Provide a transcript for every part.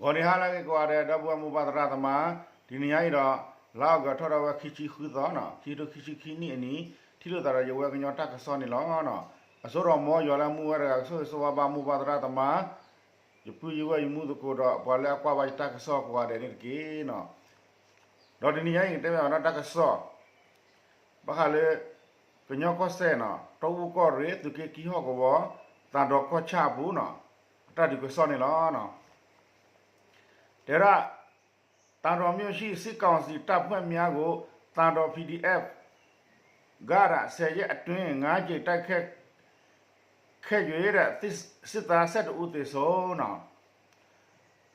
ဂီၤနံၤဟါလၢအဂ့ၤကိးဂၤဒဲး ဒီပုၢ်ဝဲၢ်မိၢ်ပၢ်သရၣ်သမါ, တနံၤညါအံၤဒီး လါအီကူးထီၣ်ဒီးဝဲခံဆံဃုသီနီၤ, ခံထိခံဆံခံနံၣ်အနံၤ, ထံၣ်လိာ်သးဒီးယဝဲကညီတၢ်ကစီၣ်န့ၣ်လီၤ. အစိဒီးမ်ယွၤလၢအမူဝဲတဂၤ ကဆိၣ်ဂ့ၤဆိၣ်ဝါဘၣ်မိၢ်ပၢ်သရၣ်သမါ, ယပုၢ်ယဝဲၢ်ယမူသကိးဒီး ပှၤလၢအကွၢ်ဘၣ်ယတၢ်ကစီၣ်ကိးဂၤဒဲးန့ၣ်တက့ၢ်နီၤ. ဒီးတနံၤညါအံၤ ကတဲဘၣ်ဝဲဒၣ်တၢ်ကစီၣ် ဘၣ်ဃးလၢ ကညီကီၢ်စဲၣ်နီၤ, တီအူကီၢ်ရ့ၣ် သုးက့ခံဟီၣ်ကဝီၤ, သးဒီးကီၢ်ဆၣ်အပူၤနီၤ, အတၢ်ဒုးကစီၣ်န့ၣ်လီၤ. တဲဝဲဒၣ် သးဒီးမ့ၢ်အိၣ်ဆံး စစ်ကောင်စီတပ်ဖွဲ့များကို သးဒီး PDF ဂၤဒၣ် ဆယ်ရက်အတွင်း ငါးကြိမ်တိုက်ခိုက် ခဲ့၍ စစ်သား ဆယ့်တစ်ဦး သေဆုံးနီၤ.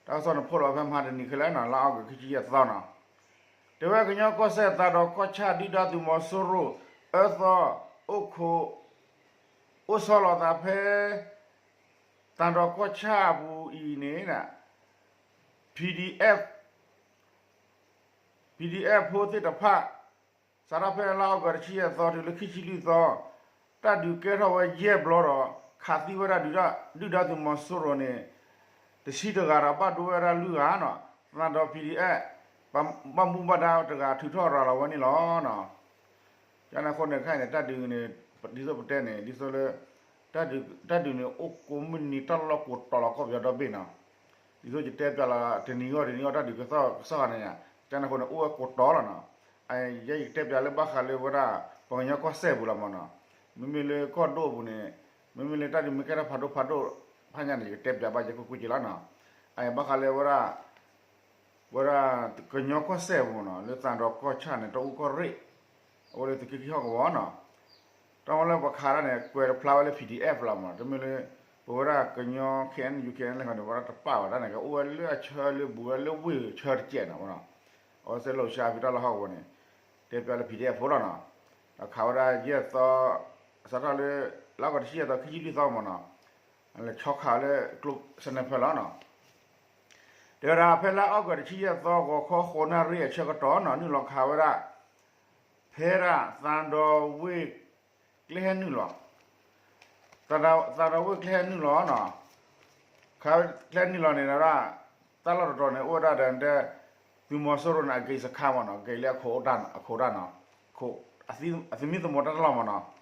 တၢ်ကစီၣ်န့ၣ်ဖိးလီၤဖဲမဟါတနံၤခဲလၢာ်နီၤ, လါအီကူးခံဆံယဲၢ်သီနီၤ. တဲဝဲကညီကီၢ်စဲၣ် သးဒီးကီၢ်ဆၣ် ဒုၣ်ဒါသုးမီၤစိရိၤ အၢသီ အိၣ်ခိး အိၣ်ဆီလီၤသးဖဲ သးဒီးကီၢ်ဆၣ်အပူၤအံၤန့ၣ် PDF PDF ဖိသ့ၣ်တဖၣ် စးထီၣ်ဖဲလါအီကူးတဆံယဲၢ်သီတုၤလၢခံဆံလွံၢ်သီ, တၢ်ဒုးကဲထီၣ်ဝဲယဲၢ်ဘျီဒီး ခးသံဝဲဒၣ်ဒုၣ်ဒါသုးမီၤစိရိၤန့ၣ် တဆံတဂၤဒီး ဘၣ်ဒိဝဲဒၣ်လွံၢ်ဂၤနီၤ, သးဒီး PDF ပှၤမူဘၣ်ဒါတဂၤထုးထီၣ်ရၤလီၤဝဲန့ၣ်လီၤ. ကန့ၣ်အဃိန့ၣ် ခဲအံၤန့ၣ် တၢ်ဒုးန့ၣ် ဒ်သိးပတဲန့ၣ် ဒ်သိးလၢ တၢ်ဒုးန့ၣ် အိၣ်ကိးမုၢ်နံၤ တၢ်လီၢ်ကိးတီၤလီၤကီၢ်ပယီၤဒီဘ့ၣ်နီၤ. ဒ်သိးယတဲပျးလီၤ တနံၤဂီၢ်တနံၤဂီၢ် တၢ်ဒုးကစီၣ်ကစီၣ်ဂၤန့ၣ် ကန့ၣ်အဃိန့ၣ် အိၣ်ဝဲကိးတီၤလီၤနီၤ. ယဲယကတဲပျးလၢဘၣ်ဃးလၢဝဲဒၣ် ပှၤကညီကီၢ်စဲၣ်ပူၤလီၤမးနီၤ. မ့မ့ၢ်လၢကီၢ်ဒိၣ်အပူၤန့ၣ် မ့မ့ၢ်လၢတၢ်ဒုးမ့ၢ်ကဲထီၣ်ဖးဒိၣ်ဖးဒိၣ်ဖးညါန့ၣ် ယကတဲပျးဘၣ်ယဲၢ်ကွ့ၢ်ကွ့ၢ်က့လီၤနီၤ. ဘၣ်ဃးလၢဝဲဒၣ် ဝဲဒၣ်ကညီကီၢ်စဲၣ်ပူၤနီၤ လၢသးဒီးကီၢ်ဆၣ်န့ၣ် တီအူကီၢ်ရ့ၣ် အဝဲလၢသုးက့ခံဟီၣ်ကဝီၤနီၤ. တၢ်မ့ၢ်လၢပှၤခးတၢ်န့ၣ် ကွဲးတဖျါဝဲလၢ PDF လီၤမး, တမ့ၢ်လၢ ပဝဲဒၣ်ကညီ KNU KNLA န့ၣ် ပဝဲဒၣ်တပာ်ဘၣ်တၢ်န့ၣ် ကအိၣ်ဝဲလၢအဆၢလၢဘူးဝဲလၢဝ့ၢ်ဆၢတစဲးနီၤနီၤ. အဝဲစဲးလီၤဆါဖံးတၢ်လီၢ်ဟီၣ်ကဝီၤန့ၣ် တဲပျးလၢ PDF ဖိလီၤနီၤ. ဒီးခးဝဲဒၣ်ယဲၢ်သီ စးထီၣ်လၢ လါအီကူးတဆံယဲၢ်သီ ခံဆံလွံၢ်သီမးနီၤ လဲၤဆီခးလၢကျိ sniper လီၤနီၤ. တဲဝဲဒၣ်ဖဲလါအီကူးတဆံယဲၢ်သီ ဂီၤခီဃိးနၣ်ရံၣ်အဆၢကတီၢ်နီၤ နုာ်လီၤခးဝဲဒၣ် ဖဲဒၣ်သးဒီးဝ့ၢ်ကျဲဟဲနုာ်လီၤ သးဒီးဝ့ၢ်ကျဲဟဲနုာ်လီၤနီၤ. ခးကျဲနုာ်လီၤန့ၣ်ဒီး တၢ်လီၢ်တတီၤန့ၣ် အိၣ်ဝဲဒၣ်ဒီး သုးမီၤစိရိၤန့ၣ် အဂ့ၤစခါမးနီၤ, ဂ့ၤလၢအခိးတၢ်နီၤ, အခိးတၢ်နီၤ, အသုးမုၢ်သံၣ်ဘိတၢ်လီၢ်မးနီၤ.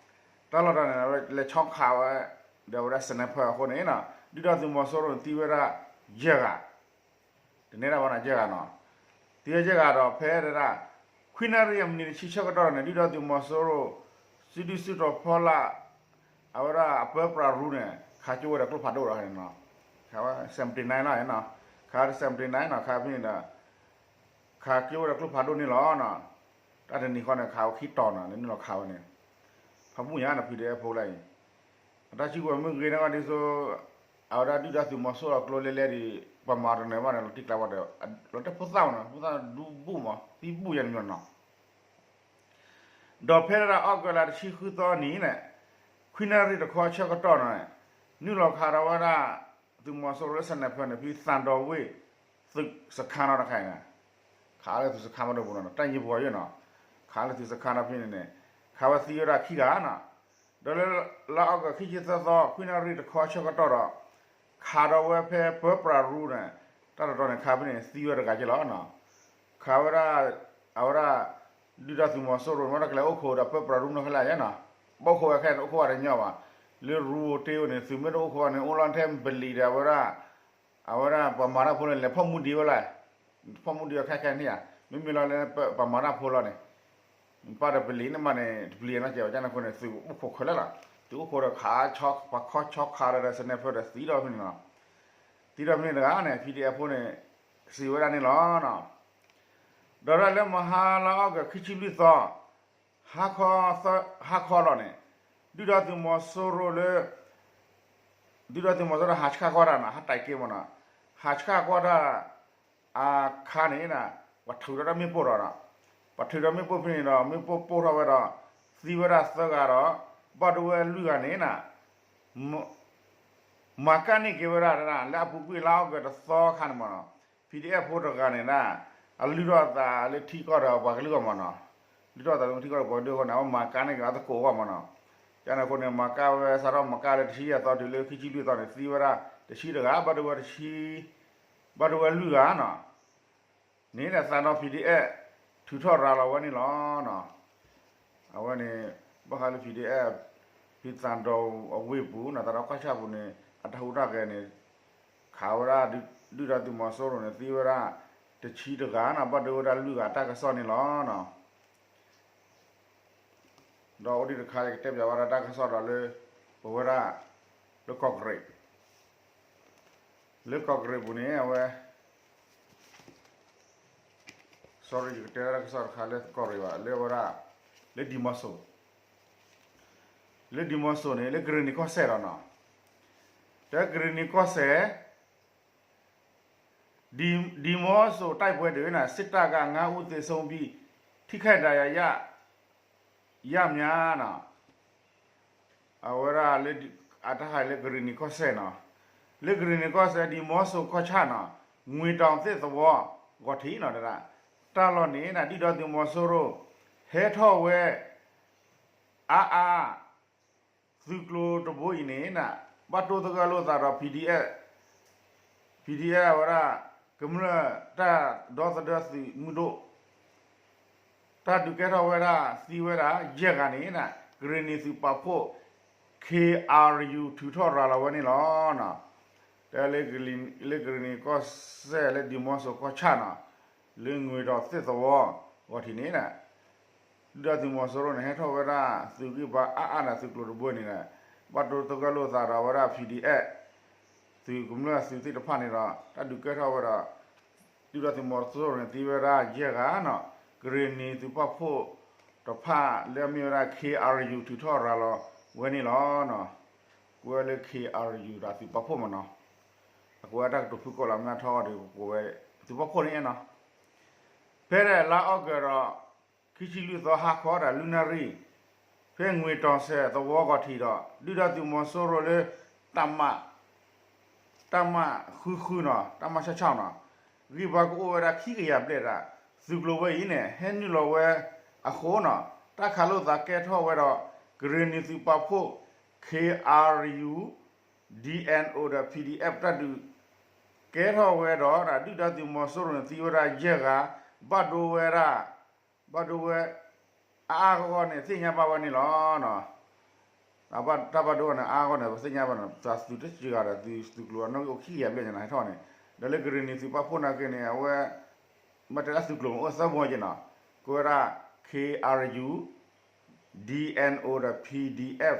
တၢ်လီၢ်တတီၤန့ၣ် လဲၤဆီခးဝဲ ဒီးဝဲဒၣ် sniper အဃိန့ၣ်နီၤ ဒုၣ်ဒါသုးမီၤစိရိၤန့ၣ် သံဝဲဒၣ် ယဲၢ်ဂၤ တန့ၢ်ဒၣ်ဘၣ်နီၤ ယဲၢ်ဂၤနီၤ. သံဝဲယဲၢ်ဂၤဒီးဖဲဒၣ် ခွံနၣ်ရံၣ်အမံးနံးတဆံဆၢကတီၢ်န့ၣ် ဒုၣ်ဒါသုးမီၤစိရိၤ စုဒုၣ်စုတီၤဖီလာ် အဝဲဒၣ်အပၢပြးရူန့ၣ် ခးကၠိဝဲဒီးကျိဖးဒိၣ်ဒီးန့ၣ်နီၤ. ခးဝဲ seventy nine လီၤနီၤ. ခးဝဲ seventy nine နီၤ ခးဖဲန့ၣ်ဒီး ခးကၠိဝဲဒီးကျိဖးဒိၣ်န့ၣ်လီၤနီၤ. တၢ်တနံၤဃီန့ၣ် ခးဝဲခံတီၤနီၤ လၢနုာ်လီၤခးဝဲန့ၣ် ဖးဘူၣ်ညါနီၤ PDF ဖိလၢအံၤ အတၢ်စုကဝဲၤမ့ၢ်ဂ့ၤန့ၣ် ဒ်သိး အဝဲဒၣ်ဒုၣ်ဒါသုးမီၤစိရိၤအကျိလဲလဲဒီး ပှၤမၤတနၢၤဘၣ်န့ၣ် လီၤတံၢ်ကျါဝဲဒီး လီၤတဲာ်ဖိသၣ်မးနီၤ ဖိသၣ်ဒူဘူၣ်မး သံဘူၣ်ယါန့ၣ်မးနီၤ. ဒီးဖဲဒၣ်အီကူးလါတဆံဃုသီနံၤန့ၣ် ခွံနၣ်ရံၣ်တခီဆၢကတီၢ်န့ၣ် နုာ်လီၤခးဒီးဝဲဒၣ် သုးမီၤစိရိၤလၢ sniper န့ၣ် ဖဲသးဒီးဝ့ၢ် သုးစခါနီၤတခါအံၤန့ၣ် ခးလၢသုးစခါမးဒီးပူၤနီၤ တၢ်ယံၤပှီၤယိာ်နီၤ ခးလၢသုးစခါနီၤဖဲန့ၣ်န့ၣ် ခးဝဲသံဝဲဒၣ်ခံဂၤနီၤ. ဒီးလၢလါအီကူးခံဆံသၢသီ ခွံနၣ်ရံၣ်တခီဆၢကတီၢ်ဒီး ခးဒီးဝဲဖဲပၢပြးရူန့ၣ် တၢ်တတီၤန့ၣ် ခးဖဲန့ၣ် သံဝဲတဂၤက့လီၤနီၤ. ခးဝဲဒၣ် အဝဲဒၣ် ဒုၣ်ဒါသုးမီၤစိရိၤမ့ၢ်တၢ်ကလဲၤအိၣ်ခိးဒီးပၢပြးရူနီၢ်ခဲလၢာ်ယဲနီၤ ဘၣ်အိၣ်ခိးဝဲခဲအံၤန့ၣ် အိၣ်ခိးဝဲတညီဘၣ် လၢရူအိၣ်တ့ၢ်အိၣ်န့ၣ် သုးမ့ၢ်တအိၣ်ခိးဘၣ်န့ၣ် အိၣ်လီၤထဲပလံၤဒီးအဝဲဒၣ် အဝဲဒၣ်ပှၤမၤတၢ်ဖိလၢလဲၤဖီၣ်မူဒံးဝဲလီၤ ဖီၣ်မူဒံးဝဲခဲခဲန့ၣ်ဧါ မ့မ့ၢ်လီၤလၢပှၤမၤတၢ်ဖိလီၤန့ၣ် ပၢ်ဒီးပလံၤန့ၣ်မးန့ၣ် တပျံၤနီတစဲးဘၣ် ကန့ၣ်အဃိန့ၣ် သုးအိၣ်ခိးခဲလၢာ်လီၤ သုးအိၣ်ခိးဒီးခး ပှၤခီဆီခးဒီး sniper ဒီးသံဒီးဖဲန့ၣ်လီၤ သံဒီးဖဲန့ၣ်တဂၤန့ၣ် PDF ဖိန့ၣ် စံးဝဲဒၣ်န့ၣ်လီၤ ဒီးလၢမဟါလါအီကူးခံဆံလွံၢ်သီ ဟါခီ ဟါခီလီၤန့ၣ် ဒုၣ်ဒါသုးမီၤစိရိၤလၢ ဒုၣ်ဒါသုးမီၤစိရိၤဟးဆှၣ်ကွၢ်တၢ်နီၤ ဟးတၢ်က့မးနီၤ ဟးဆှၣ်ကွၢ်တၢ် အခါန့ၣ် ပှၤထုးထီၣ်တၢ်မ့ၣ်ပိၢ်ဒီးနီၤ ပှၤထုးထီၣ်မ့ၣ်ပိၢ်ဖဲန့ၣ်ဒီး မ့ၣ်ပိၢ်ပိၢ်ထီၣ်ဝဲဒီး သံဝဲဒၣ်သၢဂၤဒီး ဘၣ်ဒိဝဲလွံၢ်ဂၤန့ၣ် မၤကၣ်န့ၢ်က့ၤဝဲဒၣ် လၢအပူၤကွံာ်လါအီကူးတသီခါန့ၣ်မးနီၤ PDF ဖိတဂၤန့ၣ် အလုၢ်ထီၣ်အသးလၢထံကီၢ်ဒီးပှၤကလုာ်အဂီၢ်မးနီၤ လုၢ်ထီၣ်အသးလၢထံကီၢ်ဒီးပှၤကလုာ်အဂီၢ်န့ၣ် အဝဲမၤကၣ်န့ၢ်က့ၤအသကိးအဂီၢ်မးနီၤ ကန့ၣ်အဃိန့ၣ် မၤကၣ်ဝဲစးထီၣ်မၤကၣ်လၢတဆံယဲၢ်သီတုၤလၢခံဆံလွံၢ်သီန့ၣ် သံဝဲဒၣ်တဆံတဂၤ ဘၣ်ဒိဝဲတဆံ ဘၣ်ဒိဝဲလွံၢ်ဂၤနီၤ, န့ၣ်ဒီးသးဒီ P D F ထုးထီၣ်ရၤလီၤဝဲန့ၣ်လီၤ. အဝဲန့ၣ် ဘၣ်ဃးလၢ P D F ဖဲသးဒီအဝ့ၢ်ပူၤနီၤ, သးဒီကီၢ်ဆၣ်ပူၤန့ၣ် အတၢ်ဟူးတၢ်ဂဲၤန့ၣ် ခးဝဲဒၣ် ဒုၣ်ဒါသုးမီၤစိရိၤန့ၣ် သံဝဲဒၣ်တဆံတဂၤနီၤ, ဘၣ်ဒိဝဲဒၣ်လွံၢ်ဂၤတၢ်ကစီၣ်န့ၣ်လီၤ. ဒီးအိၣ်ဒံးတခါ ယကတဲပၠးဝဲဒၣ်တၢ်ကစီၣ်ဒီးလၢ ပဝဲဒၣ် လၢကီၢ်ကရ့ၣ်, လၢကီၢ်ကရ့ၣ်ပူၤန့ၣ် အဝဲ sorry ယကတဲဒၣ်တၢ်ကစီၣ်တခါလၢကီၢ်ကရ့ၣ်ဘၣ်, လၢဝဲဒၣ် လၢဒံမီစိၤ, လၢဒံမီစိၤန့ၣ် လၢကရ့ၣ်နံၤကီၢ်စဲၣ်ဒီးနီၤ, လၢကရ့ၣ်နံၤကီၢ်စဲၣ် ဒီး ဒီး ဒီးမီစိၤ တိုက်ပွဲတွင် စစ်တပ်က ငါးဦးသေဆုံးပြီး ထိခိုက်ဒဏ်ရာရ ရများနီၤ, အဝဲဒၣ်လၢ အတၢ်ဟးလၢကရ့ၣ်နံၤကီၢ်စဲၣ်နီၤ, လၢကရ့ၣ်နံၤကီၢ်စဲၣ် ဒီးမီစိၤကီၢ်ဆၣ်နီၤ, ငွေတောင်သစ်သဝီ ဂီၤထံးနီၤ, တၢ်လီၢ်န့ၣ် ဒုၣ်ဒါသုးမီၤစိရိၤ ဟဲထီၣ်ဝဲ အါအါ သုးကျိၤတဘိအံၤန့ၣ် ဘၣ်တိသဂၢၢ်လိာ်သးဒီး PDF, PDF ဝဲဒၣ် ကမျၢၢ်တၢ်ဒီသဒၢသုးမုၢ်ဒိၣ် တၢ်ဒုးကဲထီၣ်ဝဲဒၣ်သံဝဲဒၣ်ယဲၢ်ဂၤန့ၣ် ကရ့ၣ်နံၤသုးပာ်ဖှိၣ် K R U ထုးထီၣ်ရၤလီၤဝဲန့ၣ်လီၤ. တဲလၢ လၢကရ့ၣ်နံၤကီၢ်စဲၣ် လၢဒံမီစိၤကီၢ်ဆၣ်နီၤ, လၢငွေတောင်သစ်သဝီ ဂီၤထံးန့ၣ် ဒုၣ်ဒါသုးမီၤစိရိၤန့ၣ် ဟဲထီၣ်ဝဲဒၣ်သုးဂံၢ်ဘါအါအါန့ၣ် သုးကျိၤတဘိန့ၣ် ဘၣ်တိသဂၢၢ်လိာ်သးဒီးဝဲဒၣ် PDF သုးကမျၢၢ်သုးသ့ၣ်တဖၣ်န့ၣ်ဒီး တၢ်ဒုးကဲထီၣ်ဝဲဒီး ဒုၣ်ဒါသုးမီၤစိရိၤန့ၣ် သံဝဲဒၣ်ယဲၢ်ဂၤနီၤ, ကရ့ၣ်နံၤသုးပာ်ဖှိၣ်တဖၣ်လၢအမ့ၢ်ဝဲဒၣ် K R U ထုးထီၣ်ရၤလီၤဝဲန့ၣ်လီၤ. ကွဲးလၢ K R U ဒီးသုးပာ်ဖှိၣ်မနီၤ, အကွဲးတၢ်ကတိၤဖုၣ်ကိာ်လီၤမ့ၢ်ထီၣ်ဒီး ကကွဲးဝဲသုးပာ်ဖှိၣ်န့ၣ်နီၤ. ဖဲလါအီကူးဒီး ခံဆံလွံၢ်သီဟါခီဒီး လွံၢ်နၣ်ရံၣ် ဖဲငွေတောင်စဲၣ်သဝီဂီၤထံးဒီး ဒုၣ်ဒါသုးမီၤစိရိၤလၢ တပ်မ တပ်မ ဃုဃုနီၤ, တပ်မ ဆၢဆၢနီၤ, ဂံၢ်ဘါကအိၣ်ဝဲဒၣ်ခံကယၤဘျဲၣ်ဒီး သုးကျိၤဝဲအံၤန့ၣ် ဟဲနုာ်လီၤဝဲအဃိနီၤ, တၢ်ခးလိာ်သးကဲထီၣ်ဝဲဒီး ကရ့ၣ်နံၤသုးပာ်ဖှိၣ် K R U, D N O ဒီး P D F တၢ်ဒုးကဲထီၣ်ဝဲဒီး ဒုၣ်ဒါသုးမီၤစိရိၤန့ၣ် သံဝဲဒၣ်ယဲၢ်ဂၤ, ဘၣ်ဒိဝဲဒၣ် ဘၣ်ဒိဝဲ အါအါဂီၢ်ဂီၢ်န့ၣ် သ့ၣ်ညါဘၣ်ဝဲန့ၣ်လီၤ. တၢ်ဘၣ်ဒိဝဲန့ၣ် အါအါဂီၢ်ဂီၢ်န့ၣ် ပသ့ၣ်ညါဘၣ်န့ၣ် သးသုးတစှၤဂၤဒီး သုးကျိၤအနီၣ်ဂံၢ်အိၣ်ခံကယၤဘျဲၣ်ညါန့ၣ် ဟဲထီၣ်န့ၣ်, ဒီးလၢကရ့ၣ်နံၤသုးပာ်ဖှိၣ်နာ်က့န့ၣ် အဝဲ မ့ၢ်တဲဒၣ်သုးကျိၤမ့ၢ်အိၣ်သၢဘိက့နီၤ, ကဝဲဒၣ် K R U, D N O ဒီး P D F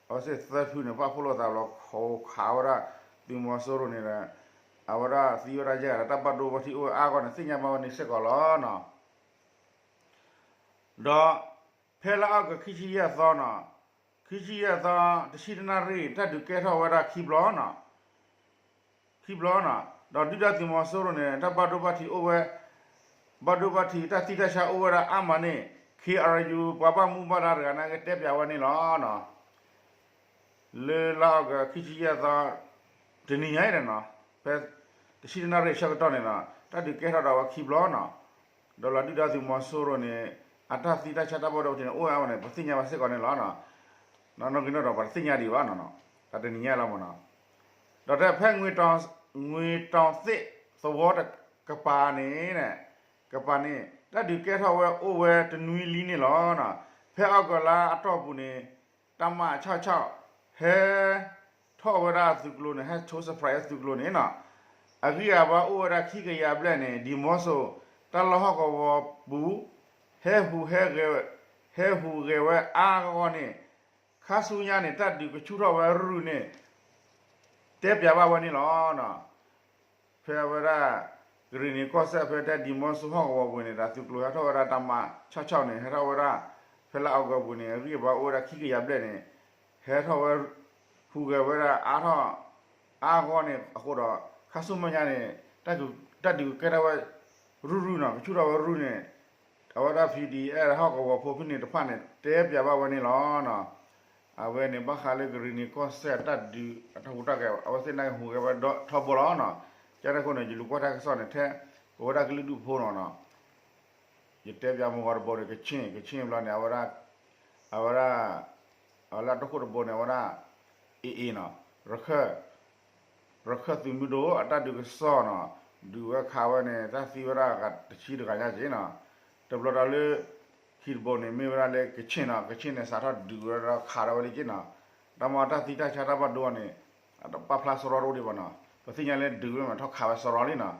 အဝဲသ့ၣ်သၢဖုန့ၣ် ပာ်ဖှိၣ်လိာ်သးလီၤ ခးဝဲဒၣ် သုးမီၤစိရိၤန့ၣ်ဒီး အဝဲဒၣ်သံဝဲဒၣ်ယဲၢ်ဂၤဒီး တၢ်ဘၣ်ဒိဘၣ်ထံးအိၣ်ဝဲအါဂီၢ်န့ၣ် သ့ၣ်ညါဘၣ်ဝဲန့ၣ်စ့ၢ်ကီးလီၤနီၤ. ဒီးဖဲလါအီကူးခံဆံယဲၢ်သီနီၤ, ခံဆံယဲၢ်သီ တဆံတနၣ်ရံၣ် တၢ်ဒုးကဲထီၣ်ဝဲဒၣ်ခံဘျီနီၤ, ခံဘျီနီၤ, ဒီးဒုၣ်ဒါသုးမီၤစိရိၤန့ၣ် တၢ်ဘၣ်ဒိဘၣ်ထံးအိၣ်ဝဲ, ဘၣ်ဒိဘၣ်ထံးတၢ်သံတၢ်ဆါအိၣ်ဝဲဒၣ်အါမးန့ၣ် K R U ပှၤဘၣ်မူဘၣ်ဒါတဂၤနာ်က့တဲပၠးဝဲန့ၣ်လီၤနီၤ. လၢလါအီကူးခံဆံယဲၢ်သီ တနံၤညါအံၤဒီးနီၤ, ဖဲ တဆံတနၣ်ရံၣ်ဆၢကတီၢ်န့ၣ်နီၤ တၢ်ဒုးကဲထီၣ်ဒီးဝဲခံဘျီနီၤ, ဒီးလီၤဒုၣ်ဒါသုးမီၤစိရိၤန့ၣ် အတၢ်သံတၢ်ဆါတၢ်ဘၣ်ဒိဘၣ်ထံးန့ၣ် အိၣ်ဝဲအါမးန့ၣ် ပသ့ၣ်ညါဘၣ်စ့ၢ်ကီးန့ၣ်လီၤ. နီၢ်နီၢ်က့ၤနီၢ်ဒီး ပတသ့ၣ်ညါဒံးဘၣ်နီၤ, တၢ်တနံၤညါလီၤမးနီၤ, ဒီးဖဲ ငွေတောင်သစ်သဝီကပၤန့ၣ်, ကပၤန့ၣ် တၢ်ဒုးကဲထီၣ်ဝဲအိၣ်ဝဲတနွံလံန့ၣ်လီၤ. ဖဲအီကူးလါအတီၢ်ပူၤန့ၣ် တပ်မ ဆၢဆၢ ဟဲထီၣ်ဝဲဒၣ်သုးကျိၤန့ၣ် ဟဲထိး surprise သုးကျိၤန့ၣ်နီၤ, အဂံၢ်အဘါအိၣ်ဝဲဒၣ်ခံကယၤဘျဲၣ်န့ၣ် ဒံမီစိၤ တၢ်လီၢ်ဟီၣ်ကဝီၤပူၤ ဟဲဟူးဟဲဂဲၤ, ဟဲဟူးဂဲၤဝဲအါဂီၢ်ဂီၢ်န့ၣ် ခါဆူညါန့ၣ် တၢ်ဒုးကဆူၣ်ထီၣ်ဝဲရုၢ်ရုၢ်န့ၣ် တဲပၠးဘၣ်ဝဲန့ၣ်လီၤ. ဖဲဝဲဒၣ် ကရ့ၣ်နံၤကီၢ်စဲၣ် ဖဲတဲဒံမီစိၤဟီၣ်ကဝီၤပူၤန့ၣ် တၢ်သုးကျိၤဟဲထီၣ်ဝဲဒၣ် တပ်မ ဆၢဆၢန့ၣ် ဟဲထီၣ်ဝဲဒၣ် ဖဲလါအီကူးပူၤန့ၣ် အဂံၢ်အဘါအိၣ်ဝဲဒၣ်ခံကယၤဘျဲၣ်န့ၣ် ဟဲထီၣ်ဝဲ ဟူးဂဲၤဝဲဒၣ်အါထီၣ် အါဂီၢ်န့ၣ်အဃိဒီး ခါဆူမဲာ်ညါန့ၣ် တၢ်ဒုးကဲထီၣ်ဝဲ ရုၢ်ရုၢ်နီၤ ကဆူၣ်ထီၣ်ဝဲရုၢ်န့ၣ် အဝဲဒၣ် ဖံဒံအဲၣ် ဟီၣ်ကဝီၤဖိဖဲန့ၣ်တဖၣ်န့ၣ် တဲပၠးဘၣ်ဝဲန့ၣ်လီၤ. အဝဲန့ၣ် ဘၣ်ဃးလၢကရ့ၣ်နံၤကီၢ်စဲၣ်တၢ်ဒုးအတၢ်ဟူးတၢ်ဂဲၤ အဝဲသ့ၣ်န့ၣ်ဟူးဂဲၤဝဲဒီးထီဘိလီၤနီၤ. ကန့ၣ်အဃိန့ၣ် ယလူၤကွၢ်တၢ်ကစီၣ်န့ၣ် ထဲပဝဲဒၣ်ကလုာ်ဒူၣ်ဖိနီၤနီၤ ယတဲပၠးမုၢ်ဂီၤတဘိန့ၣ် ကဆ့ၣ် ကဆ့ၣ်ဘျီန့ၣ် အဝဲဒၣ် အဝဲဒၣ် အဝဲလၢအတခိၣ်တဘိန့ၣ် အဝဲဒၣ် AA နီၤ ရခၢၣ် ရခၢၣ်သုးမုၢ်ဒိၣ်အတၢ်ဒုးကစီၣ်နီၤ, ဒုးဝဲခးဝဲန့ၣ် တၢ်သံဝဲဒၣ်တဆံတဂၤညါက့နီၤ, တဘျီဒီးလၢ ခံတဘိန့ၣ် မ့ၢ်ဝဲဒၣ်လၢကခ့ၣ်နီၤ, ကခ့ၣ်န့ၣ် စးထီၣ်ဒုးဝဲဒီးခးထီၣ်ဝဲလံက့နီၤ, တၢ်မ့ၢ်တၢ်သံတၢ်ဆါတၢ်ဘၣ်ဒိန့ၣ် ပာ်ဖျါစရီတအိၣ်ဒံးဘၣ်နီၤ, ပသ့ၣ်ညါလၢဒုးဝဲမ့ၢ်ထီၣ်ခးဝဲစရီလံနီၤ,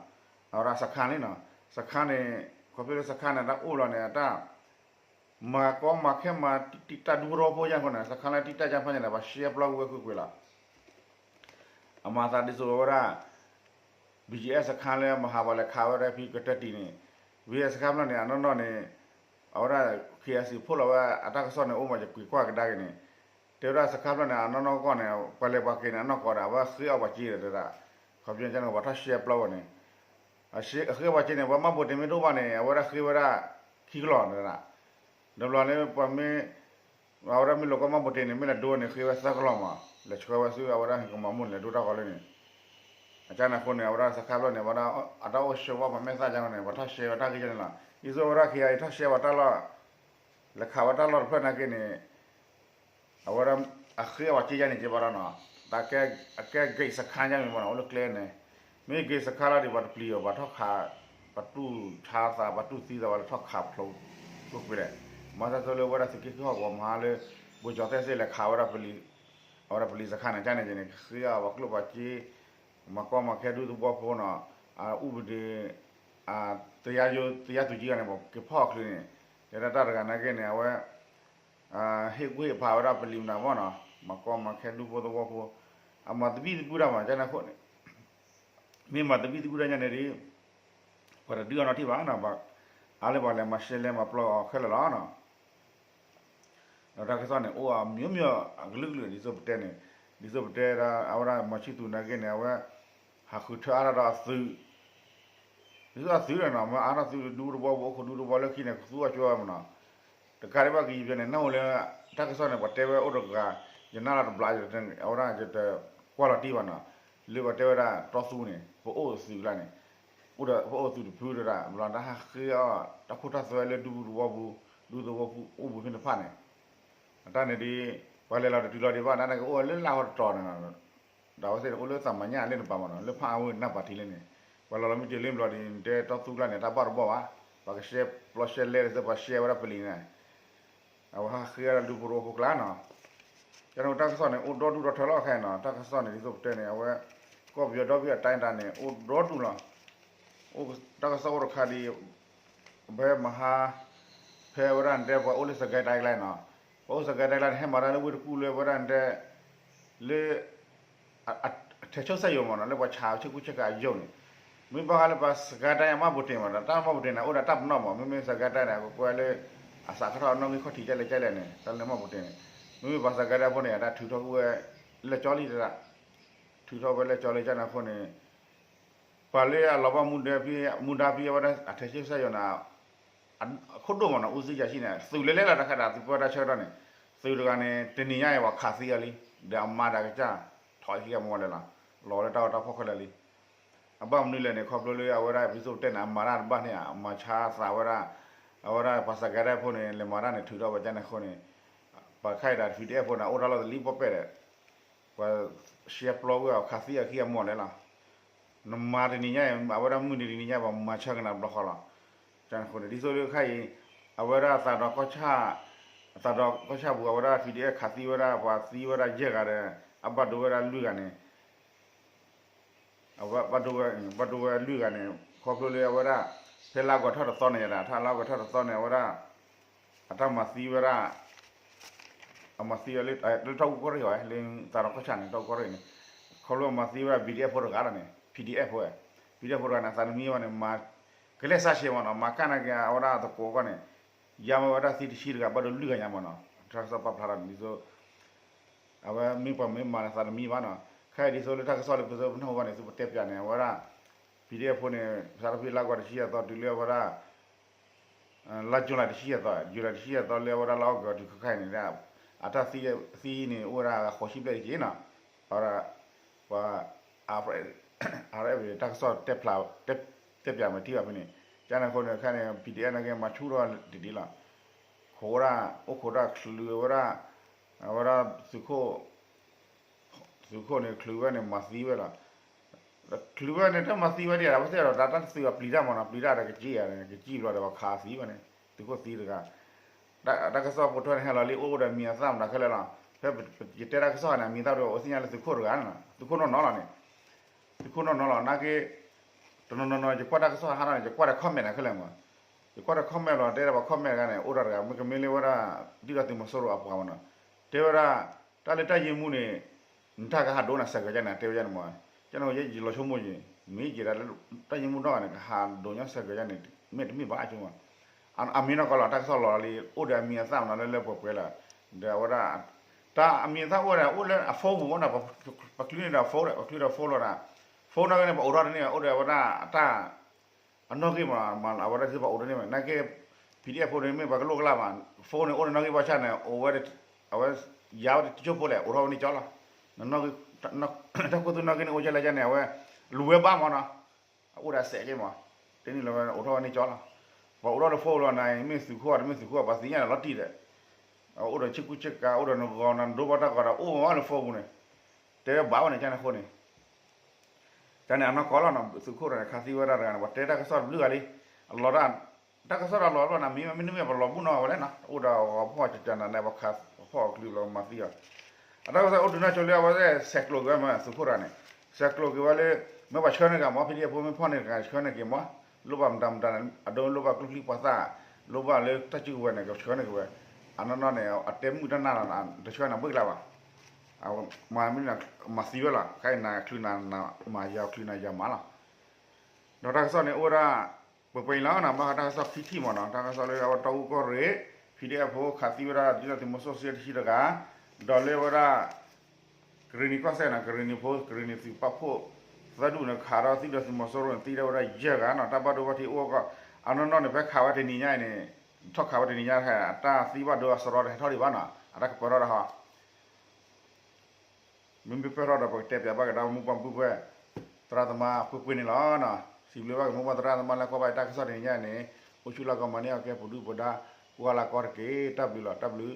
အဝဲဒၣ်စခါလံနီၤ, စခါန့ၣ် ခီဖျိလၢစခါန့ၣ် တၢ်အိၣ်လီၤန့ၣ် အတၢ် မၤကီမၤခဲမၤတံာ်တာ်ဒူသဝီဖိယါဃိန့ၣ် စခါလၢတံာ်တာ်ကၢ်ဖးညါန့ၣ် ပှၤရှဲပျီကွံာ်ဝဲကွ့ၢ်ကွ့ၢ်လီၤ. အမၤသးဒ်သိးဝဲဒၣ် ဘီကၠံအဲၣ် စခါလၢမဟါပှၤလဲၤခးဝဲဒၣ်ဖဲကတၢၢ်တံၢ်န့ၣ်, ဘီကၠံအဲၣ် စခါဖျၢၣ်န့ၣ် အနီၢ်နီၢ်န့ၣ် အဝဲဒၣ် ခ့ၣ်အဲၣ်စံၣ် ဖိးလီၤဝဲအတၢ်ကစီၣ်န့ၣ် အိၣ်မးယကွံာ်ကွၢ်ကဒါက့ၤန့ၣ်, တဲဝဲဒၣ်စခါဖျၢၣ်န့ၣ် အနီၢ်နီၢ်ကီၢ်န့ၣ် ပှၤလဲၤပှၤက့ၤန့ၣ် အနီၢ်ကီၢ်ဒီး အဝဲဃ့အီၣ်ပှၤစ့ဒီးတဲဒၣ်, ခီပညီန့ၣ် ပှၤထီၣ်ရှဲပျီဝဲန့ၣ် အဃ့အီၣ်ပှၤစ့န့ၣ် ပှၤမၢ်ဘိးတ့ၢ်မ့ၢ်တအိၣ်ဘၣ်န့ၣ် အဝဲဒၣ်ဃ့ဝဲဒၣ်ခံကလီၢ်တဲဒၣ်, ဒီးဘျီန့ၣ် ပှၤမ့ၢ် အဝဲဒၣ်မ့ၢ်လိာ်ကီမၢ်ဘိးတ့ၢ်န့ၣ် မ့ၢ်လဲၤဒိန့ၣ် ဃ့ဝဲသၢကလီၢ်မး, လဲၤဆှၢဝဲဆူအဝဲဒၣ်ဟံၣ်ကမီၤမုၢ်န့ၣ် လဲၤဒိတၢ်ဂီၤလၢန့ၣ်, အကန့ၣ်အဃိန့ၣ် အဝဲဒၣ်စခါဖျၢၣ်န့ၣ် အဝဲဒၣ်အတၢ်အိၣ်ဆၢဝဲမ့ၢ်သၣ်ကန့ၣ် ပှၤထီၣ်ရှဲဝဲတၢ်ဂ့ၢ်ကန့ၣ်လီၤ. ဒ်သိးအဝဲဒၣ် ခ့ၣ်အဲၣ်စံၣ် ထီၣ်ရှဲဝဲတၢ်လီၢ် လဲၤခးဝဲတၢ်လီၢ်တဖျၢၣ်နာ်က့န့ၣ် အဝဲဒၣ် အဃ့အီၣ်ပှၤစ့ယါန့ၣ်က့ဘၣ်ဒီးနီၤ, တၢ်ကဲ အကဲ ဂိတ် စခါယါမ့ၢ်မ့ၢ်နီၤ အိၣ်လၢကျဲန့ၣ်, မ့ၢ် ဂိတ် စခါလီၤဒီး ပှၤတပျံၤအီၤ ပှၤထီၣ်ခး ပှၤတူၢ်ဆါသး ပှၤတူၢ်သံသး ပှၤလၢထီၣ်ခးဖျိကွ့ၢ်ကွ့ၢ်လဲၣ်, မၤသးဒ်သိးလၢအဝဲဒၣ်သုးက့ခံဟီၣ်ကဝီၤမဟါလၢ ဘိကၠီၤသဲစ့ၣ်လဲၤခးဝဲဒၣ်ပလံၤ အဝဲဒၣ်ပလံၤစခါန့ၣ် ကန့ၣ်က့န့ၣ် ဃ့အီၣ်ပှၤကျိၣ်ပှၤစ့ မၤကီမၤခဲဒူသဝီဖိနီၤ, အဥပဒေ တရားသူကြီး န့ၣ် ပက့ၤဖီၣ်အီၤချုးန့ၣ်, တဲဒၣ်တၢ်တဂၤနာ်က့န့ၣ် အဝဲ ဟ့ၣ်ကူၣ်ဟ့ၣ်ဖးဝဲဒၣ်ပလံၤမနုၤမ့ၢ်နီၤ, မၤကီမၤခဲဒူဖိသဝီဖိ, အမၤသဘံၣ်သဘုၣ်တၢ်မး ကန့ၣ်အဃိန့ၣ်, မ့ၢ်မၤသဘံၣ်သဘုၣ်တၢ်ညါန့ၣ်ဒီး ပှၤတဒုးအီၤနီတထံၣ်ဘၣ်နီၤ, အါလၢပှၤလဲၤမၤရှဲလဲၤမၤပျီအီၤခဲလၢာ်လီၤနီၤ. ဒီးတၢ်ကစီၣ်န့ၣ် အိၣ်အမျိုးမျိုး အကလုာ်ကလုာ် ဒ်သိးပတဲန့ၣ်, ဒ်သိးပတဲဒၣ် အဝဲဒၣ် မီၤဆံသူးနာ်က့န့ၣ် အဝဲ ဟးဃုထၢအါထီၣ်ဒီးအသုး, ဒ်သိးအသုးဒီးနီၤ မ့ၢ်အါထီၣ်သုးဒူသဝီပူၤ အိၣ်ခိးဒူသဝီလၢခံန့ၣ် ကသူအီၤကၠီမ့ၢ်နီၤ, တကးဒံးဘၣ်ကယံာ်ပယီၤန့ၣ် နၢ်ဟူလၢ တၢ်ကစီၣ်န့ၣ် ပှၤတဲဝဲအိၣ်တဂၤ ယနၢ်လီၤတဘျီ အဝဲဒၣ်ယတကွၢ်လီၤတံၢ်ဘၣ်နီၤ, လၢပှၤတဲဝဲဒၣ်တီသူန့ၣ် ပအိၣ်သုးကျါန့ၣ် အိၣ်ဒီးပအိၣ်သုးတဖုတဒၣ် ဘျီတၢ်ဟးဃ့အီၣ်တၢ်ခိၣ်တၢ်သွဲလၢဒူသဝီပူၤ, ဒူသဝီပူၤအိၣ်ဘှံးဖဲန့ၣ်တဖၣ်န့ၣ်, အတၢ်န့ၣ်ဒီး ပှၤလဲၤလီၤတတုၤလီၤဒံးဘၣ် တၢ်န့ၣ်ကအိၣ်ဝဲလၢလၢ်ဟီတတီၤန့ၣ်နီၤ, ဒီးအဝဲသ့ၣ်န့ၣ်အိၣ်လၢသးမၤညၣ်လၢနပၤမ့ၢ်နီၤ လၢဖးအါဝဲနၢ်ပၤထံးလၢန့ၣ်, ပှၤလီၤလီၤမ့ၢ်တုၤလၢဘျီဒ်န့ၣ် တဲတီသူကျါန့ၣ် တၢ်ဘၣ်တဘီၣ်ဘၣ်, ပှၤကရှဲပျီရှဲလဲဒ်သိးပှၤရှဲဝဲဒၣ်ပလံၤန့ၣ် အဝဲဟးဃ့အီၣ်ဒူဖိသဝီဖိကျါနီၤ, ကန့ၣ်တၢ်ကစီၣ်န့ၣ် အိၣ်ဒီဒူၣ်ဒီထၢလီၤခဲအံၤနီၤ, တၢ်ကစီၣ်န့ၣ် ဒ်သိးပတဲန့ၣ် အဝဲ ကီၢ်ပယီၤဒီဘ့ၣ်အတၢ်အတၢ်န့ၣ် အိၣ်ဒီဒူၣ်လီၤ, တၢ်ကစီၣ်အိၣ်တခါဒ် ဖဲမဟါ ဖဲဝဲဒၣ်နတဲပှၤအိၣ်လၢစကဲတၢ်ကျါနီၤ, ပှၤအိၣ်စကဲတၢ်ကျါန့ၣ် ဟဲမၤတၢ်လၢဝ့ၢ်တကူၣ်လၢဝဲဒၣ်နတဲ လၢ အထံးချုပ်စက်ရုံမ့ၢ်နီၤ လၢပှၤဆးဆ့ကူဆ့ကၤအရုံန့ၣ်, မ့ၢ်ဘၣ်ဃးလၢပှၤစကဲတၢ်အမၢ်ပူၤတ့ၢ်မ့ၢ်နီၤ တၢ်မၢ်ပူၤတ့ၢ်န့ၣ် အိၣ်ဒီးတၢ်ပနီၣ်မ့ၢ် မ့မ့ၢ်စကဲတၢ်န့ၣ် အကကွဲလၢ အစးခီထီၣ်အနီၣ်ဂံၢ်ခီၣ်ထံးကဲလဲၣ်ကဲလဲၣ်န့ၣ် တၢ်လၢမၢ်ပူၤတ့ၢ်န့ၣ်, မ့မ့ၢ်ပှၤစကဲတၢ်ဖိန့ၣ် အတၢ်ထုးထီၣ်ကွံာ်ဝဲ လၢကၠီလံတဒၣ်, ထုးထီၣ်ဝဲလၢကၠီလံကန့ၣ်အဃိန့ၣ် ပှၤလၢအလီၤဘၣ်မူဒါဖဲ မူဒါဖဲအဝဲဒၣ်အထံးချုပ်စက်ရုံန့ၣ် အခိၣ်ဒိၣ်မ့ၢ်နီၤ ဦးစီးအရာရှိန့ၣ် သုးလဲၤလဲၤလီၤတခါဒီး သုးပၢတၢ်ဆၢကတီၢ်န့ၣ် သုးတဂၤန့ၣ် တနံၤညါအံၤပှၤခးသံအီၤလံ, ဒီးအမါဒီးကစၢ် ထီၣ်ခံဂၤမ့ၢ်လဲၤလီၤ, လီၤလၢတၢ်ဂီၤတၢ်ဖီၣ်ခဲလၢာ်လံ. အဘၣ်မနုၤလဲၣ်န့ၣ် ခီဖျိလၢအဝဲဒၣ် ဒ်သိးပတဲန့ၣ် အမၤတၢ်တဘၣ်န့ၣ် အမၤဆါသးဝဲဒၣ်, အဝဲဒၣ်ပှၤစကဲတၢ်ဖိန့ၣ် လဲၤမၤတၢ်န့ၣ် ထုးထီၣ်ဝဲကန့ၣ်အဃိန့ၣ် ပှၤခဲအံၤဒီး ပီၣ်အဲၣ်ဖိန့ၣ် အိၣ်တၢ်လီၢ်တလံၣ်ပီၣ်ပဲၣ်ဒီး ပှၤရှဲပျီဝဲအီၤ ခးသံအခံအမီၢ်လဲၣ်လီၤ. နမၤတနံၤညါအံၤ အဝဲဒၣ်မုၢ်နံၤတနံၤညါ ပှၤမၤဆၢကနၣ်တဘျီဃီလီၤ. ကန့ၣ်အဃိန့ၣ် ဒ်သိးလၢခဲအံၤ အဝဲဒၣ်သးဒီးကီၢ်ဆၣ်, သးဒီးကီၢ်ဆၣ်ပူၤ အဝဲဒၣ် ပီၣ်အဲၣ် ခးသံဝဲဒၣ် ပှၤသံဝဲဒၣ်ယဲၢ်ဂၤဒီး အဘၣ်ဒိဝဲဒၣ်လွံၢ်ဂၤန့ၣ် အဝဲဘၣ်ဒိဝဲ, ဘၣ်ဒိဝဲလွံၢ်ဂၤန့ၣ် ခီဖျိလၢအဝဲဒၣ် ဖဲလါအီကူးထီၣ်တသီန့ၣ်ယၤဒီး ထါလါအီကူးထီၣ်တသီန့ၣ် အဝဲဒၣ် အတၢ်မၤသံဝဲဒၣ်, အမၤသံဝဲလၢ လၢထီၣ်အူကီၢ်ရ့ၣ်အီၤ လၢသးဒီးကီၢ်ဆၣ်န့ၣ် ထီၣ်အူကီၢ်ရ့ၣ်န့ၣ် ခီဖျိမၤသံဝဲဒၣ် ပီၣ်အဲၣ် ဖိတဂၤလီၤန့ၣ် ပီၣ်အဲၣ် ဖိ, ပီၣ်အဲၣ် ဖိတဂၤန့ၣ် အသးတမံဘၣ်န့ၣ် မၤ ကလဲၤစးဆံးမ့ၢ်နီၤ မၤကၣ်နာ်က့ၤ အဝဲဒၣ်သကိးကီၢ်န့ၣ် ယါမ့ၢ်ဝဲဒၣ်သံတဆံတဂၤ ဘၣ်ဒိလွံၢ်ဂၤညါမ့ၢ်နီၤ တၢ်ကစီၣ်ပာ်ဖျါထီၣ်န့ၣ် ဒ်သိး အဝဲမ့ၢ်ပှၤမ့ၢ်မၤန့ၣ် သးတမံဘၣ်နီၤ ခဲအံၤဒ်သိးလၢတၢ်ကစီၣ်လၢပသုးပနၢ်ဟူဘၣ်န့ၣ် သုပတဲပၠးန့ၣ် အဝဲဒၣ် ပီၣ်အဲၣ် ဖိန့ၣ် စးထီၣ်ဖဲလါအီကူးတဆံယဲၢ်သီတုၤလၢအဝဲဒၣ် လါယူၤလံတဆံယဲၢ်သီ, ယူၤလံတဆံယဲၢ်သီလၢအဝဲဒၣ်လါအီကူးတုၤခဲခါအံၤန့ၣ် အတၢ်သံန့ၣ်အိၣ်ဝဲဒၣ်ဃိးဆံဘျဲၣ်တက့ၢ်နီၤ, အဝဲဒၣ် ပှၤ အါရ့ တၢ်ကစီၣ်တဲပၠးမ့ၢ်ထံၣ်ဘၣ်ဖဲန့ၣ် ကန့ၣ်အဃိန့ၣ် ခဲန့ၣ် ပီၣ်အဲၣ် နာ်က့ၤ မၤဆူၣ်ထီၣ်တဒ်လီၤ, ခိးဝဲဒၣ် အိၣ်ခိးဒၣ်ချုးဝဲဒၣ် အဝဲဒၣ်သုးခိၣ် သုးခိၣ်န့ၣ် ချုးဝဲန့ၣ် မၤသံဝဲလီၤ, ချုးဝဲန့ၣ် တမၤသံဝဲဒံး အဝဲသ့ၣ်ဒီး တၢ်တသုးအပျံၤတၢ်မးနီၤ ပျံၤတၢ်ဒီးကစ့ၢ်ယၤန့ၣ် ကစံၣ်ဘျီဒီးပှၤခးသံဝဲန့ၣ် သုးခိၣ်သံတဂၤ တၢ်ကစီၣ်ပိာ်ထွဲန့ၣ် ဟဲလီၤလံ အိၣ်ဒီးမံၤအသၣ်မတၤခဲလၢာ်လီၤ. ဖဲယတဲတၢ်ကစီၣ်န့ၣ် အမံၤသၣ်ဒိ အိၣ်သ့ၣ်ညါလၢသုးခိၣ်တဂၤန့ၣ် သုးခိၣ်နီၢ်နီၢ်လီၤန့ၣ် သုးခိၣ်နီၢ်နီၢ်လီၤ နာ်က့ တနီၤနီၤနီၤ ယကွၢ်တၢ်ကစီၣ်ဟးထီၣ်န့ၣ် ယကွၢ်ဒီး comment န့ၣ်ခဲလၢာ်မး ယကွၢ်ဒီး comment လီၤ တဲဒၣ်ပှၤ comment တဂၤန့ၣ် အိၣ်ဒီးတဂၤ မ့ၢ်ကမ့ၢ်လၢဝဲဒၣ် ဒုၣ်ဒါသုးမီၤစိရိၤအပှၤမးနီၤ တဲဝဲဒၣ် တၢ်လၢတၢ်ယ့မူန့ၣ် နတၢ်ကဟးဒိးနၤဆဲးကၢၤယါန့ၣ် တဲဝဲယါန့ၣ်မး ကန့ၣ်ယလီၤဆိကမိၣ်ယံၤ မ့ၢ်ယဲဒၣ်လၢ တၢ်ယ့မူနီၢ်ဂၤန့ၣ် ကဟးဒိးညီဆဲးကၢၤယါန့ၣ် မ့ၢ်တမ့ၢ်ဘၣ်အါကမး အမံၤနီၢ်ကီၢ်လီၤ တၢ်ကစီၣ်လီၤလီၤလံ အိၣ်ဒီးအမံၤအသၣ်မနီၤလၢလၢပှဲၤပှဲၤလီၤ ဒီးအဝဲဒၣ် တၢ်အမံၤအသၣ်အိၣ်ဒီး အိၣ်လၢအ phone ပူၤမနီၤ ပချုးန့ၢ်ဒီး phone ဒီး ပချုးဒီး phone လီၤဒီး phone နီၢ်ဂၤန့ၣ် ပအိးထီၣ်တန့ၢ်ဘၣ် အိၣ်ဒီးအဝဲဒၣ်တၢ် အနီၢ်ဂံၢ်မး အဝဲဒၣ်သ့ၣ်ပအိးတန့ၢ်ဘၣ် နာ်က့ PDF ဖိန့ၣ် မ့ၢ်ပှၤကလိၣ်ကလၢ်မး phone န့ၣ် အိၣ်ဒီးနီၢ်ဂံၢ်ဘၣ်ဆၣ်န့ၣ် အိၣ်ဝဲ အဝဲ ယါဝဲတကၠိဖိလဲၣ် အိးထီၣ်ဝဲန့ၣ်ကၠီလီၤ တၢ်ခိၣ်သူနီၢ်ဂံၢ်န့ၣ် အိၣ်ကလဲၣ်ကန့ၣ် အဝဲ လူၤဝဲဘၣ်မးနီၤ အအိၣ်ဒီးအစဲးက့မး တန့ၢ်လၢၤဝဲ အိးထီၣ်ဝဲန့ၣ်ကၠီလီၤ ပှၤအိးထီၣ်လၢ phone လီၤန့ၣ် မ့ၢ်သုးခိၣ် တမ့ၢ်သုးခိၣ် ပှၤသ့ၣ်ညါန့ၣ်လီၤတံၢ်ဒီး အိၣ်ဒီးဆ့ကူဆ့ကၤ အိၣ်ဒီးနဂီၤနဒိဘၣ်တၢ်ဂီၤဒီး အိၣ်ဝဲလၢ phone ပူၤန့ၣ် တဲဝဲဘၣ်ဝဲန့ၣ် ကန့ၣ်အဃိန့ၣ် ကန့ၣ်အနီၢ်ကီၢ်လီၤနီၤ သုးခိၣ်တဂၤန့ၣ် ခးသံဝဲဒၣ်တဂၤန့ၣ် ပှၤတဲတၢ်ကစီၣ်တဘျုးဂၤလံ အလီၤတၢ် တၢ်ကစီၣ်တၢ်လီၤဘျီန့ၣ် မ့မ့ၢ်မ့ၢ်ပလီၤဘူၣ်နီၤဝဲလဲၣ်နီၤ အိၣ်ဒီးဂီၤဖီၣ်ကကနၤန့ၣ် ပှၤခးဖီၣ်အီၤကလုာ်လီၤမၤသံအီၤ အတၢ်ကစီၣ်အိၣ်တုၤနီၢ်ဆိလၢအဝဲသ့ၣ်ဆဲးကျိးက့ၤဝဲမး သုးခိၣ်တဂၤန့ၣ် ဆဲးကျိးက့ၤဝဲလၢ မ့ၢ်ပှၤဆှၢန့ၢ်က့ၤမး PDF ဖိမ့ၢ်ဖီၣ်န့ၢ်တဂၤဆှၢန့ၢ်က့ၤမး လိၣ်ဘၣ်မတၤမတၤန့ၣ် အဒိလိၣ်ဘၣ်ကျိချံမျိာ်သၣ် လိၣ်ဘၣ်လၢတၢ်စုကဝဲၤန့ၣ် ကဆှၢန့ၢ်က့ၤဝဲ အနီၢ်နီၢ်န့ၣ် အတဲမုၢ်တၢ်နၢ်လီၤ တဆှၢန့ၢ်ဘၣ်ကျါဘၣ် မၤမ့ၢ်မၤသံဝဲလီၤ ခဲအံၤနချုးနၤမၤယၤ ချုးနၤယၤမၤလီၤ ဒီးတၢ်ကစီၣ်န့ၣ်အိၣ်ဝဲဒၣ် ပှဲၤပှဲၤအံၤလီၤနီၤ ဘၣ်ဃးတၢ်ကစီၣ်ခံထံၣ်မးနီၤ တၢ်ကစီၣ်လၢအဝဲတီအူကီၢ်ရ့ၣ် PDF ဖိခးသံဝဲဒၣ် ဒုၣ်ဒါသုးမီၤစိရိၤတဆံတဂၤ ဒီးလၢဝဲဒၣ် ကရ့ၣ်နံၤကီၢ်စဲၣ်နီၤ ကရ့ၣ်နံၤဖိ ကရ့ၣ်နံၤသုးပာ်ဖှိၣ် သၢဒူၣ်န့ၣ် ခးဒီးသုးဒုၣ်ဒါသုးမီၤစိရိၤန့ၣ် သံဒၣ်ဝဲဒၣ်ယဲၢ်ဂၤနီၤ တၢ်ဘၣ်ဒိဘၣ်ထံးအိၣ်ကီး အနီၢ်နီၢ်န့ၣ် ဖဲခးဝဲတနံၤညါအံၤန့ၣ် ထီၣ်ခးဝဲတနံၤညါ တၢ်သံဘၣ်ဒိအစရီတဟဲထီၣ်ဒံးဘၣ်နီၤ အတၢ်ကပၢၤထီၣ်ဒၣ်ဟီ မ့မ့ၢ်ပၢၢ်ထီၣ်ဒီး ပကတဲပၠးဘၣ်ကဒါမိၢ်ပှၢ်ပုၢ်ပှဲၢ် သရၣ်သမါပှဲၤပှဲၤန့ၣ်လီၤ. စံးဘျုးဘၣ်က့ၤမိၢ်ပှၢ်သရၣ်သမါလၢကွၢ်ဘၣ်တၢ်ကစီၣ်တနံၤညါန့ၣ် အိၣ်ဆူၣ်လၢကီၢ်မၤန့ၢ်အီၣ်ကဲပူၤဒုၣ်ပူၤဒါ ကိးဂၤလၢကီၢ်တက့ၢ်. တၢ်ဘျုးလီၤ တၢ်ဘျုး